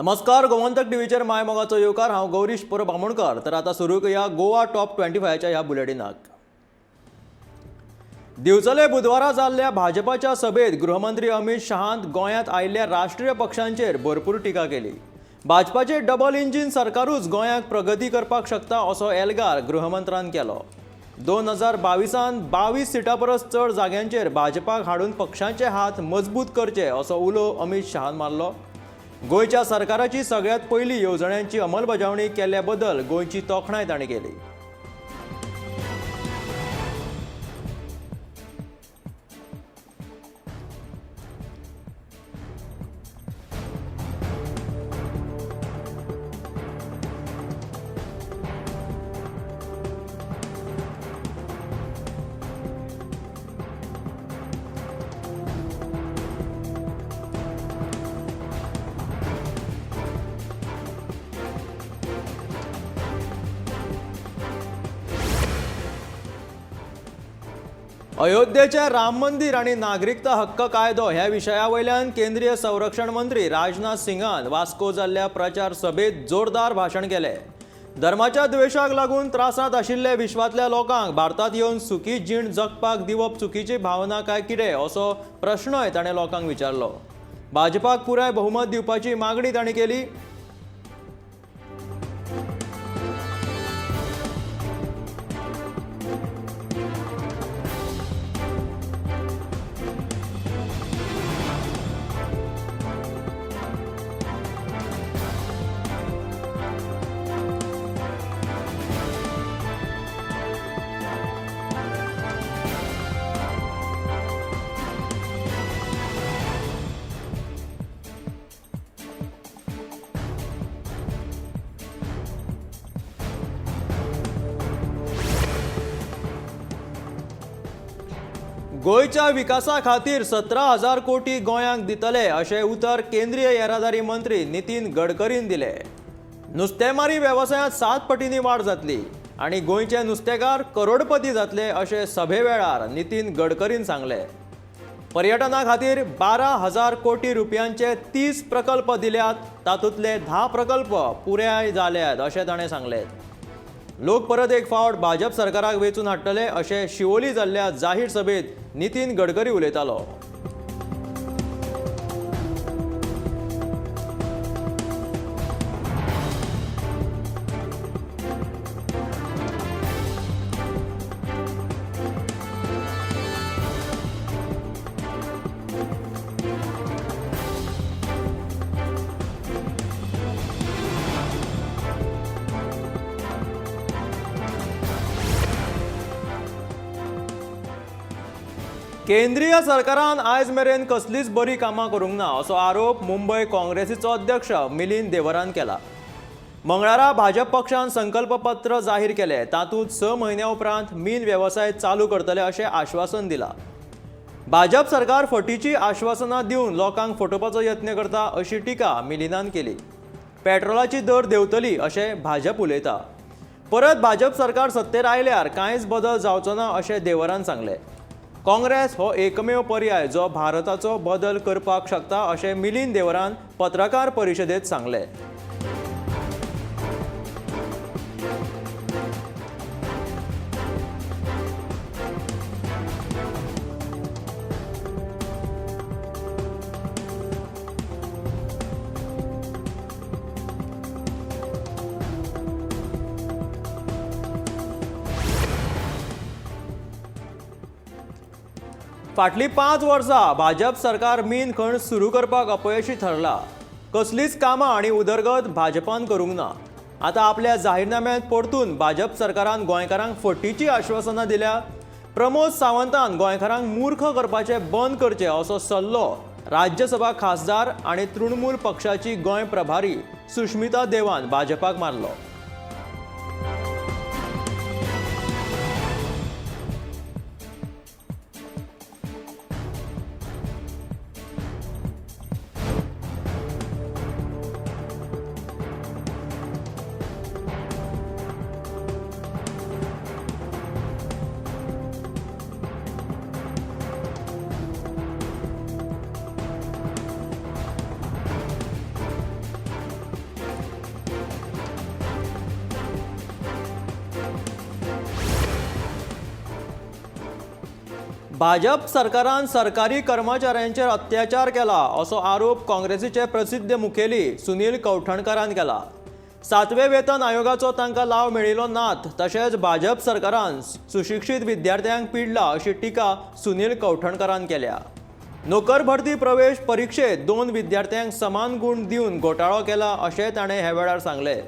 नमस्कार, गोमंतक टीव्हीचेर my मोगाचो येवकार. हांव गौरीश परब आमोणकर. तर आतां सुरू करूया गोवा टॉप 25च्या ह्या बुलेटिनाक. दिवचले बुधवारा जाल्ल्या भाजपाच्या सभेत गृहमंत्री अमित शहान गोंयांत आयिल्ल्या राष्ट्रीय पक्षांचेर भरपूर टिका केली. भाजपाचे डबल इंजीन सरकारूच गोंयाक प्रगती करपाक शकता असो एल्गार गृहमंत्र्यान केलो. 2022 22 सिटां परस चड जाग्यांचेर भाजपाक हाडून पक्षांचे हात मजबूत करचे असो उलो अमित शहान मारलो. गोंयच्या सरकाराची सगळ्यात पयली येवजण्यांची अंमलबजावणी केल्ल्या बद्दल गोंयची तोखणाय तांणी केली. अयोध्येचे राम मंदिर आनी नागरिकता हक्क कायदो ह्या विशया वयल्यान केंद्रीय संरक्षण मंत्री राजनाथ सिंगान वास्को जाल्ल्या प्रचार सभेत जोरदार भाशण केलें. धर्माच्या द्वेशाक लागून त्रासांत आशिल्ले विश्वांतल्या लोकांक भारतांत येवन सुखी जीण जगपाक दिवप चुकीची भावना काय कितें असो प्रश्नय ताणें लोकांक विचारलो. भाजपाक पुराय बहुमत दिवपाची मागणी तांणी केली. गोंयच्या विकासा खातीर 17,000 कोटी गोंयांक दितले अशें उतर केंद्रीय येरादारी मंत्री नितीन गडकरीन दिले. नुस्तेमारी वेवसायांत 7 पटींनी वाड जातली आनी गोंयचे नुस्तेकार करोडपती जातले अशें सभे वेळार नितीन गडकरीन सांगले. पर्यटना खातीर 12,000 कोटी रुपयांचे 30 प्रकल्प दिल्यात, तातूंतले 10 प्रकल्प पुराय जाल्यात अशें ताणें सांगलें. लोक परत एक फावट भाजप सरकाराक वेंचून हाडटले अशें शिवोली जाल्ल्या जाहीर सभेत नितीन गडकरी उलयतालो. केंद्रीय सरकारान आयज मेरेन कसलीच बरी कामां करूंक ना असो आरोप मुंबय काँग्रेसीचो अध्यक्ष मिलिंद देवरान केला. मंगळारा भाजप पक्षान संकल्प पत्र जाहीर केलें. तातूंत 6 म्हयन्या उपरांत मीन वेवसाय चालू करतले अशें आश्वासन दिलां. भाजप सरकार फटीची आश्वासनां दिवन लोकांक फटोवपाचो यत्न करता अशी टिका मिलिंदान केली. पेट्रोलाची दर देंवतली अशें भाजप उलयता. परत भाजप सरकार सत्तेर आयल्यार कांयच बदल जावचो ना अशें देवरान सांगलें. काँग्रेस हो एकमेव पर्याय जो भारताचो बदल करपाक शकता अशें मिलिंद देवरान पत्रकार परिशदेंत सांगलें. फाटलीं 5 वर्सां भाजप सरकार मीन खण सुरू करपाक अपयशी ठरला. कसलीच कामां आनी उदरगत भाजपान करूंक ना. आतां आपल्या जाहीरनाम्यांत परतून भाजप सरकारान गोंयकारांक फटीची आश्वासनां दिल्या. प्रमोद सावंतान गोंयकारांक मूर्ख करपाचें बंद करचें असो सल्लो राज्यसभा खासदार आनी तृणमूल पक्षाची गोंय प्रभारी सुष्मिता देवान भाजपाक मारलो. भाजप सरकारान सरकारी कर्मचाऱ्यांचेर अत्याचार केला असो आरोप काँग्रेसीचे प्रसिद्ध मुखेली सुनील कवठणकारान केला. 7वे वेतन आयोगाचो तांकां लाव मेळिल्लो नात, तशेंच भाजप सरकारान सुशिक्षीत विद्यार्थ्यांक पिडला अशी टिका सुनील कवठणकारान केल्या. नोकर भरती प्रवेश परिक्षेत 2 विद्यार्थ्यांक समान गूण दिवन घोटाळो केला अशें ताणें ह्या वेळार सांगलें.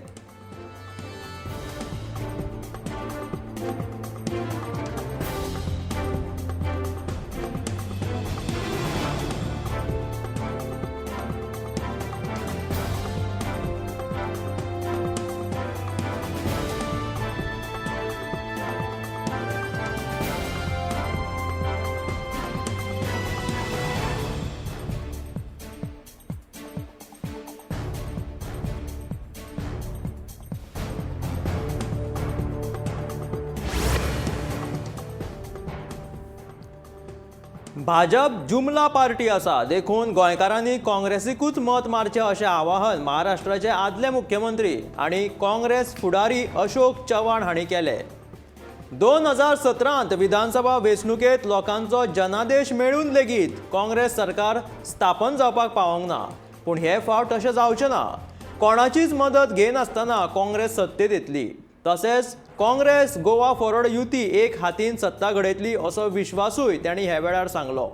भाजप जुमला पार्टी आसा देखून गोंयकारांनी काँग्रेसीकूच मत मारचें अशें आवाहन महाराष्ट्राचे आदले मुख्यमंत्री आनी काँग्रेस फुडारी अशोक चव्हाण हांणी केलें. 2017 विधानसभा वेंचणुकेंत लोकांचो जनादेश मेळून लेगीत काँग्रेस सरकार स्थापन जावपाक पावोंक ना, पूण हे फावट तशें जावचें ना. कोणाचीच मदत घेनासतना काँग्रेस सत्तेत येतली, तशेंच काँग्रेस गोवा फॉरवर्ड युती एक हातीन सत्ता घडयतली असो विश्वासूय तांणी ह्या वेळार सांगलो.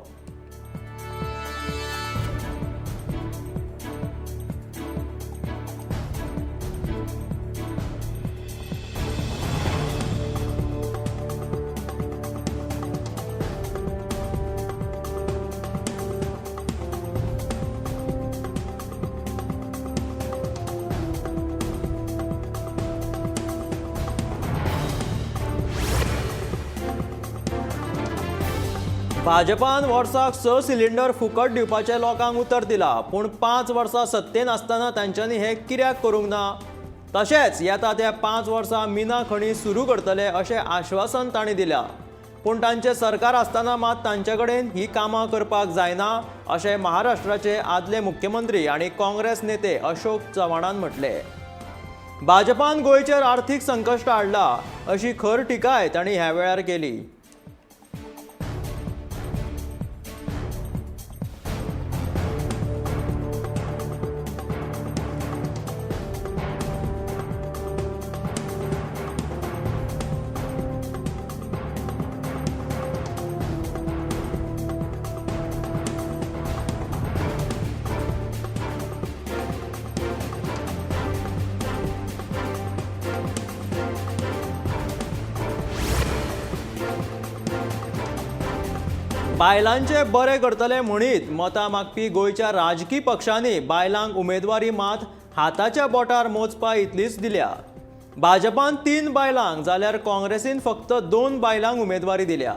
भाजपान वर्साक 6 सिलिंडर फुकट दिवपाचें लोकांक उतर दिला, पूण 5 वर्सां सत्तेन आसतना तांच्यांनी हें कित्याक करूंक ना? तशेंच येता त्या 5 वर्सां मिना खणी सुरू करतले अशें आश्वासन तांणी दिलां, पूण तांचें सरकार आसतना मात तांचे कडेन ही कामां करपाक जायना अशें महाराष्ट्राचे आदले मुख्यमंत्री आनी काँग्रेस नेते अशोक चव्हाणान म्हटलें. भाजपान गोंयचेर आर्थीक संकश्ट हाडला अशी खर टिकाय तांणी ह्या वेळार केली. बायलांचे बरे करतले म्हणीत मतां मागपी गोंयच्या राजकी पक्षांनी बायलांक उमेदवारी मात हाताच्या बोटार मोजपा इतलीच दिल्या. भाजपान 3 बायलांक जाल्यार काँग्रेसीन फक्त 2 बायलांक उमेदवारी दिल्या.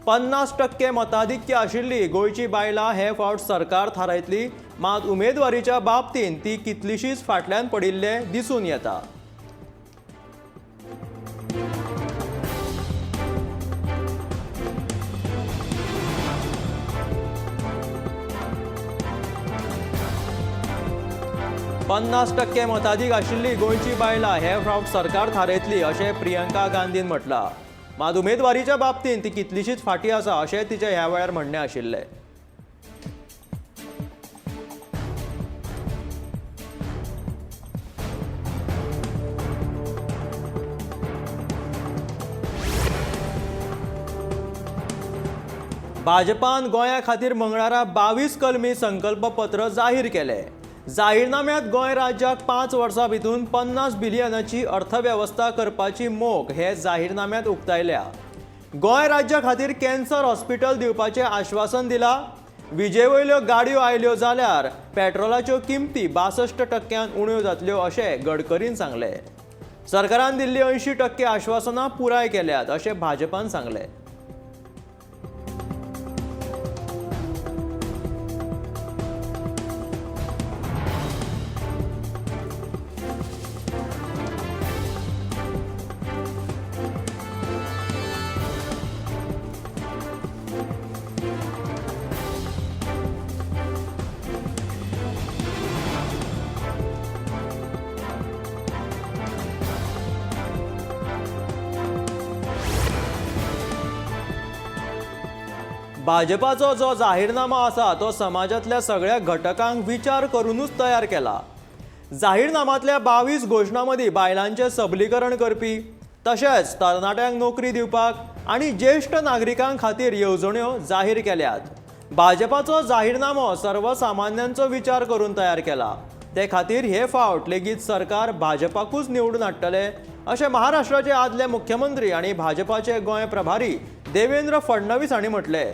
50% मताधिक्य आशिल्ली गोंयची बायलां हे फावट सरकार थारायतली, मात उमेदवारीच्या बाबतींत ती कितलीशीच फाटल्यान पडिल्ले दिसून येता. 50% मताधीक आशिल्ली गोंयची बायलां हे फावट सरकार थारायतली अशें प्रियंका गांधीन म्हटलां, मात उमेदवारीच्या बाबतींत ती कितलीशीच फाटीं आसा अशें तिचें ह्या वेळार म्हणणें आशिल्लें. भाजपान गोंया खातीर मंगळारा 22 कलमी संकल्पपत्र जाहीर केलें. जाहीरनाम्यांत गोंय राज्याक 5 वर्सां भितर 50 बिलियनाची अर्थवेवस्था करपाची मोख हे जाहीरनाम्यांत उक्तायल्या. गोंय राज्या खातीर कॅन्सर हॉस्पिटल दिवपाचें आश्वासन दिलां. विजेवयल्यो गाडयो आयल्यो जाल्यार पेट्रोलाच्यो किमती 62% उण्यो जातल्यो अशें गडकरीन सांगलें. सरकारान दिल्ली 80% आश्वासनां पुराय केल्यात अशें भाजपान सांगलें. भाजपाचो जो जाहीरनामा आसा तो समाजांतल्या सगळ्या घटकांक विचार करूनूच तयार केला. जाहीरनामांतल्या 22 घोशणा मदीं बायलांचें सबलीकरण करपी तशेंच तरणाट्यांक नोकरी दिवपाक आनी ज्येश्ठ नागरिकां खातीर येवजण्यो जाहीर केल्यात. भाजपाचो जाहीरनामो सर्वसामान्यांचो विचार करून तयार केला. ते खातीर हे फावट लेगीत सरकार भाजपाकूच निवडून हाडटले अशें महाराष्ट्राचे आदले मुख्यमंत्री आनी भाजपाचे गोंय प्रभारी देवेंद्र फडणवीस हांणी म्हटलें.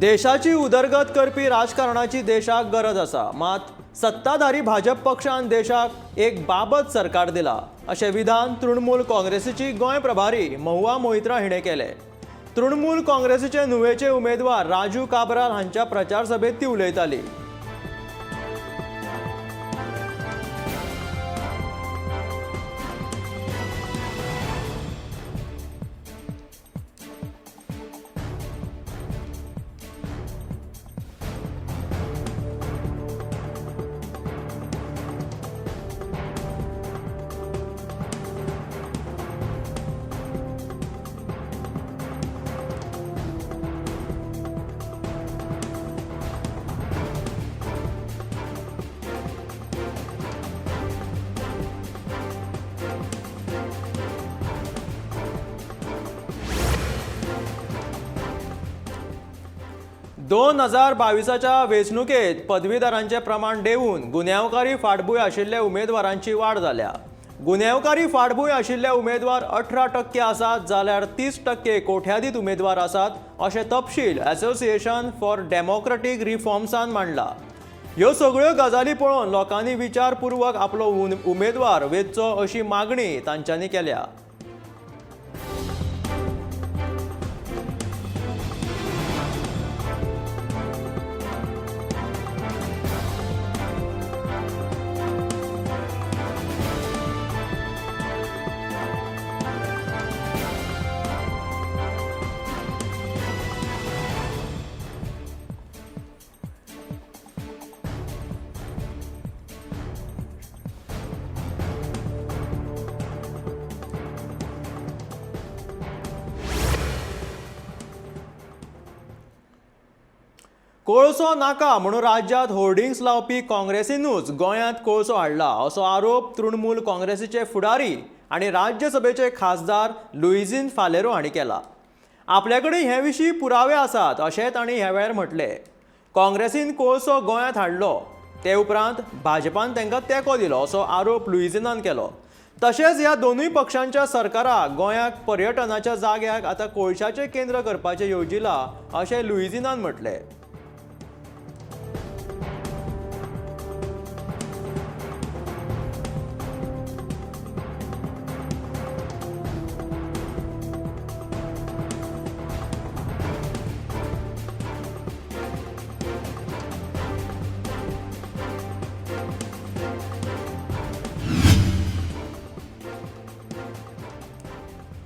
देशाची उदरगत करपी राजकारणाची देशाक गरज आसा, मात सत्ताधारी भाजप पक्षान देशाक एक बाबत सरकार दिला अशें विधान तृणमूल काँग्रेसीची गोंय प्रभारी महुआ मोहित्रा हिणें केलें. तृणमूल काँग्रेसीचे नुवेचे उमेदवार राजू काब्राल हांच्या प्रचार सभेत ती उलयताली. दोन 2022च्या वेंचणुकेंत पदवीधरांचें प्रमाण देंवून गुन्यांवकारी फाटभूंय आशिल्ल्या उमेदवारांची वाड जाल्या. गुन्यांवकारी फाटभूंय आशिल्ले उमेदवार 18% आसात जाल्यार 30% कोठ्यादीत उमेदवार आसात अशें तपशील असोसिएशन फॉर डेमोक्रेटीक रिफॉर्म्सान मांडला. ह्यो सगळ्यो गजाली पळोवन लोकांनी विचारपूर्वक आपलो उमेदवार वेंचचो अशी मागणी तांच्यांनी केल्या. कोळसो नाका म्हणून राज्यांत होर्डिंग्स लावपी काँग्रेसीनूच गोंयांत कोळसो हाडला असो आरोप तृणमूल काँग्रेसीचे फुडारी आनी राज्यसभेचे खासदार लुईझिन फालेरो हांणी केला. आपल्या कडेन हे विशीं पुरावे आसात अशें तांणी ह्या वेळार म्हटलें. काँग्रेसीन कोळसो गोंयांत हाडलो ते उपरांत भाजपान तांकां तेंको दिलो असो आरोप लुईझिनान केलो. तशेंच ह्या दोनूय पक्षांच्या सरकाराक गोंयाक पर्यटनाच्या जाग्याक आतां कोळशाचें केंद्र करपाचें येवजिलां अशें लुईझिनान म्हटलें.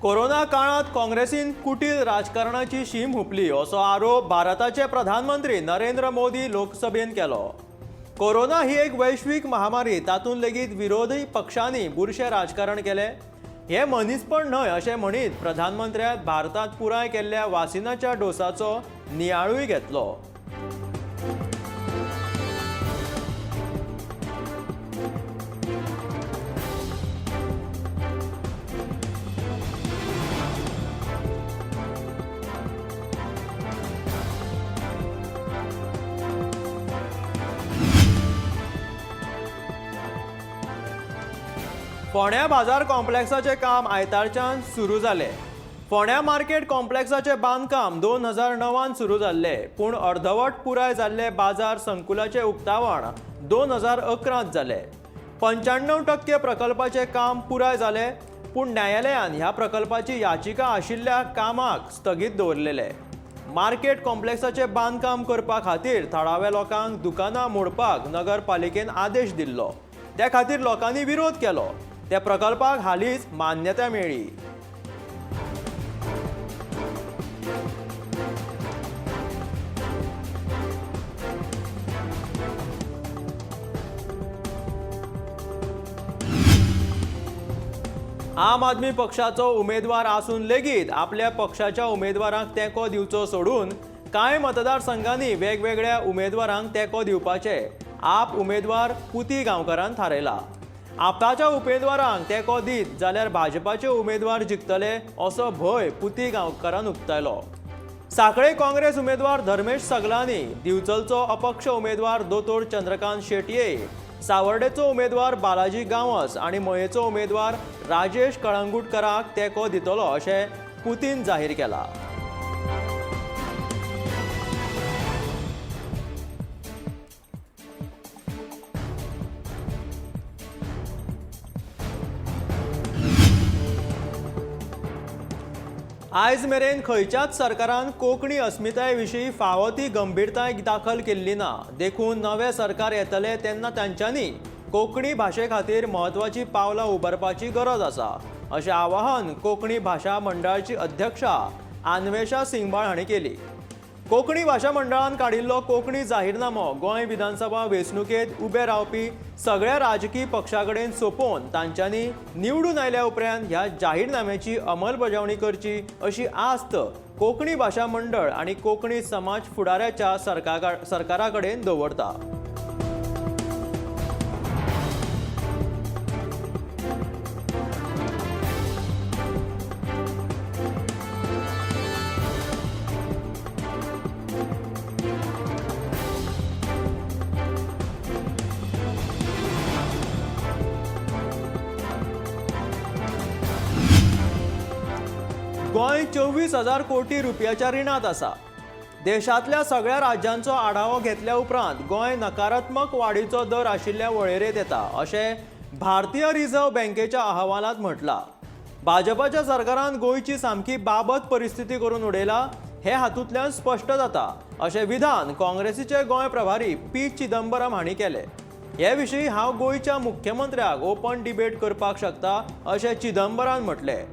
कोरोना काळांत काँग्रेसीन कुटील राजकारणाची शीम हुपली असो आरोप भारताचे प्रधानमंत्री नरेंद्र मोदी लोकसभेन केलो. कोरोना ही एक वैश्वीक महामारी, तातूंत लेगीत विरोधी पक्षांनी बुरशें राजकारण केलें हें मनीसपण न्हय अशें म्हणीत प्रधानमंत्र्यान भारतांत पुराय केल्ल्या वासिनाच्या डोसाचो नियाळूय घेतलो. फोंड्या बाजार कॉम्प्लेक्साचें काम आयतारच्यान सुरू जालें. फोंड्या मार्केट कॉम्प्लेक्साचें बांदकाम 2009 सुरू जाल्लें, पूण अर्दवट पुराय जाल्ले बाजार संकुलाचें उक्तावण 2011 जालें. 95% प्रकल्पाचें काम पुराय जालें, पूण न्यायालयान ह्या प्रकल्पाची याचिका आशिल्ल्या कामाक स्थगीत दवरलेलें. मार्केट कॉम्प्लेक्साचें बांदकाम करपा खातीर थळाव्या लोकांक दुकानां मोडपाक नगरपालिकेन आदेश दिल्लो. त्या खातीर लोकांनी विरोध केलो. त्या प्रकल्पाक हालींच मान्यताय मेळ्ळी. आम आदमी पक्षाचो उमेदवार आसून लेगीत आपल्या पक्षाच्या उमेदवारांक तेंको दिवचो सोडून कांय मतदारसंघांनी वेगवेगळ्या उमेदवारांक तेंको दिवपाचे आप उमेदवार पुती गांवकारान थारायला. आपाच्या उमेदवारांक तेंको दीत जाल्यार भाजपाचे उमेदवार जिखतले असो भंय पुती गांवकारान उक्तायलो. साखळे काँग्रेस उमेदवार धर्मेश सगलानी, दिवचलचो अपक्ष उमेदवार दोतोर चंद्रकांत शेटये, सावर्डेचो उमेदवार बालाजी गांवस आनी मयेचो उमेदवार राजेश कळंगुटकराक तेंको दितलो अशें पुतीन जाहीर केला. आयज मेरेन खंयच्याच सरकारान कोंकणी अस्मिताये विशीं फावो ती गंभीरताय दाखल केल्ली ना. देखून नवें सरकार येतलें तेन्ना तांच्यांनी कोंकणी भाशे खातीर म्हत्वाचीं पावलां उबारपाची गरज आसा अशें आवाहन कोंकणी भाशा मंडळाची अध्यक्षा आन्वेषा सिंगबाळ हांणी केली. कोंकणी भाशा मंडळान काडिल्लो कोंकणी जाहीरनामो गोंय विधानसभा वेंचणुकेंत उबे रावपी सगळ्या राजकी पक्षां कडेन सोंपोवन तांच्यांनी निवडून आयल्या उपरांत ह्या जाहीरनाम्याची अंमलबजावणी करची अशी आस्त कोंकणी भाशा मंडळ आनी कोंकणी समाज फुडाऱ्याच्या सरकारा कडेन दवरता. गोंय 24,000 कोटी रुपयाच्या रिणांत आसा. देशांतल्या सगळ्या राज्यांचो आढावो घेतल्या उपरांत गोंय नकारात्मक वाडीचो दर आशिल्ल्या वळेरेंत येता अशें भारतीय रिझर्व्ह बँकेच्या अहवालांत म्हटलां. भाजपाच्या सरकारान गोंयची सामकी बाबत परिस्थिती करून उडयला हें हातूंतल्यान स्पश्ट जाता अशें विधान काँग्रेसीचे गोंय प्रभारी पी चिदंबरम हांणी केलें. हे विशीं हांव गोंयच्या मुख्यमंत्र्याक ओपन डिबेट करपाक शकता अशें चिदंबरान म्हटलें.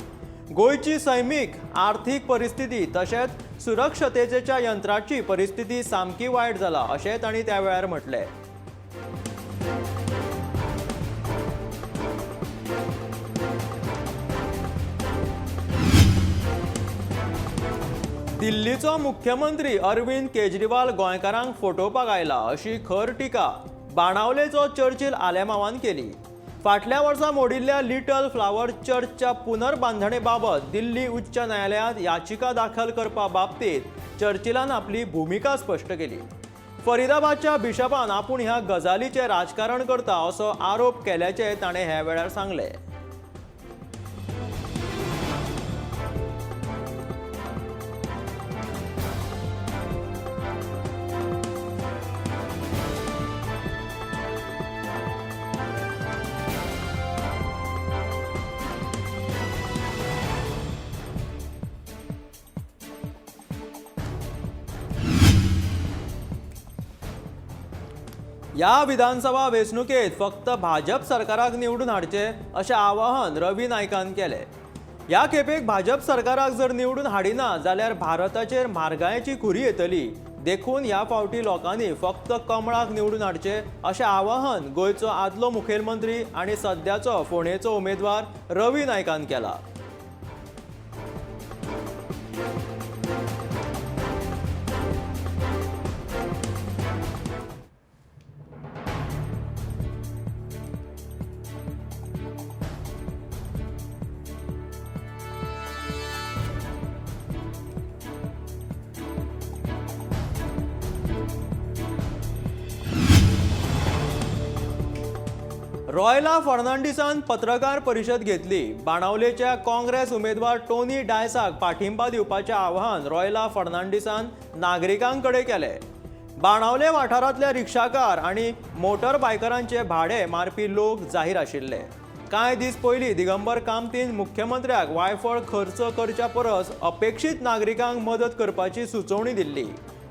गोंयची सैमीक आर्थीक परिस्थिती तशेंच सुरक्षतेच्या यंत्राची परिस्थिती सामकी वायट जाला अशें तांणी त्या वेळार म्हटलें. दिल्लीचो मुख्यमंत्री अरविंद केजरीवाल गोंयकारांक फटोवपाक आयला अशी खर टिका बाणावलेचो चर्चिल आलेमावान केली. फाटल्या वर्सा मोडिल्ल्या लिटल फ्लावर चर्चच्या पुनर्बांधणे बाबत दिल्ली उच्च न्यायालयांत याचिका दाखल करपा बाबतींत चर्चिलान आपली भुमिका स्पश्ट केली. फरिदाबादच्या बिशपान आपूण ह्या गजालीचें राजकारण करता असो आरोप केल्याचें ताणें ह्या वेळार सांगलें. ह्या विधानसभा वेंचणुकेंत फक्त भाजप सरकाराक निवडून हाडचें अशें आवाहन रवी नायकान केलें. ह्या खेपेक भाजप सरकाराक जर निवडून हाडिना जाल्यार भारताचेर म्हारगायेची खुरी येतली, देखून ह्या फावटी लोकांनी फक्त कमळाक निवडून हाडचें अशें आवाहन गोंयचो आदलो मुखेलमंत्री आनी सद्याचो फोंडेचो उमेदवार रवी नायकान केला. रॉयला फर्नांडीसान पत्रकार परिशद घेतली. बाणावलेच्या काँग्रेस उमेदवार टोनी डायसाक पाठिंबा दिवपाचें आवाहन रॉयला फर्नांडीसान नागरिकांकडे केलें. बाणावले वाठारांतल्या रिक्षाकार आनी मोटर बायकरांचे भाडे मारपी लोक जाहीर आशिल्ले. कांय दीस पयलीं दिगंबर कामतीन मुख्यमंत्र्याक वायफळ खर्च करच्या परस अपेक्षीत नागरिकांक मदत करपाची सुचोवणी दिल्ली,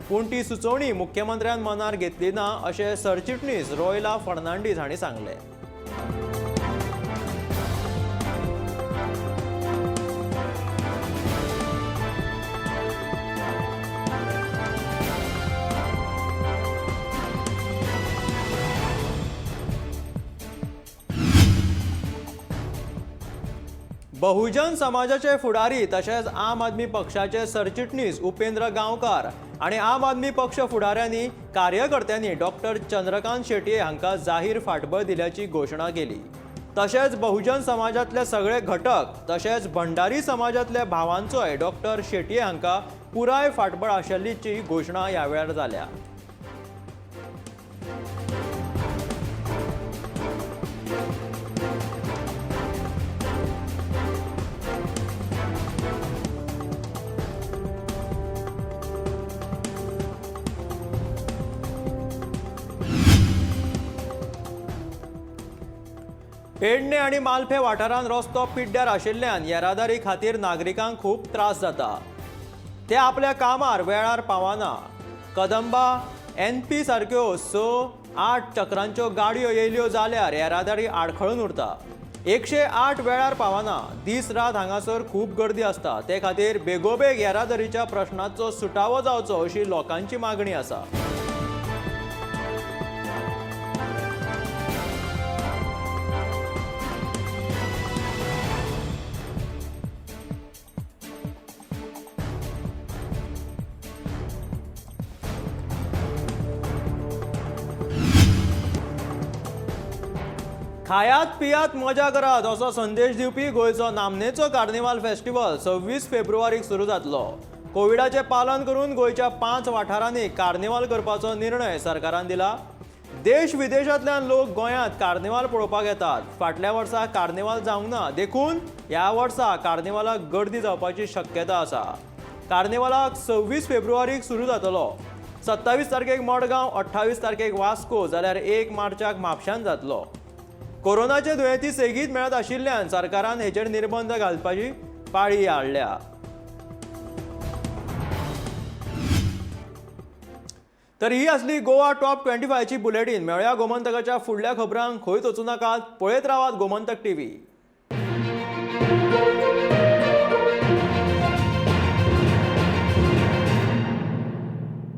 पूण ती सुचोवणी मुख्यमंत्र्यान मनार घेतली ना अशें सरचिटणीस रोयला फर्नांडीस हांणी सांगलें. बहुजन समाजाचे फुडारी तशेंच आम आदमी पक्षाचे सरचिटणीस उपेंद्र गांवकार आनी आम आदमी पक्ष फुडाऱ्यांनी कार्यकर्त्यांनी डॉक्टर चंद्रकांत शेटये हांकां जाहीर फाटबळ दिल्याची घोशणा केली. तशेंच बहुजन समाजांतले सगळे घटक तशेंच भंडारी समाजांतल्या भावांचोय डॉक्टर शेटये हांकां पुराय फाटबळ आशिल्ल्याची घोशणा ह्या वेळार जाल्या. पेडणे आनी मालफे वाठारांत रस्तो पिड्ड्यार आशिल्ल्यान येरादारी खातीर नागरिकांक खूब त्रास जाता. ते आपल्या कामार वेळार पावना. कदंबा एनपी सारक्यो 6-8 चक्रांच्यो गाडयो येयल्यो जाल्यार येरादारी आडखळून उरता. 108 वेळार पावना. दीस रात हांगासर खूब गर्दी आसता. ते खातीर बेगोबेग येरादारीच्या प्रश्नाचो सुटावो जावचो अशी लोकांची मागणी आसा. खायात पियात मजा करात असो संदेश दिवपी गोंयचो नामनेचो कार्निवाल फेस्टिवल 26 फेब्रुवारीक सुरू जातलो. कोविडाचें पालन करून गोंयच्या 5 वाठारांनी कार्निवाल करपाचो निर्णय सरकारान दिला. देश विदेशांतल्यान लोक गोंयांत कार्निवाल पळोवपाक येतात. फाटल्या वर्सा कार्निवाल जावंक ना, देखून ह्या वर्सा कार्निवालाक गर्दी जावपाची शक्यता आसा. कार्निवालाक 26 फेब्रुवारीक सुरू जातलो. 27 तारखेक मडगांव, 28 तारखेक वास्को जाल्यार 1 मार्चाक म्हापशान जातलो. कोरोनाचे दुयेंती सेगीत मेळत आशिल्ल्यान सरकारान हेचेर निर्बंध घालपाची पाळी हाडल्या. तर ही आसली गोवा टॉप 25ची बुलेटीन. मेळया गोमंतकाच्या फुडल्या खबरांक. खंयच वचूं नाकात, पळयत रावात गोमंतक टीव्ही.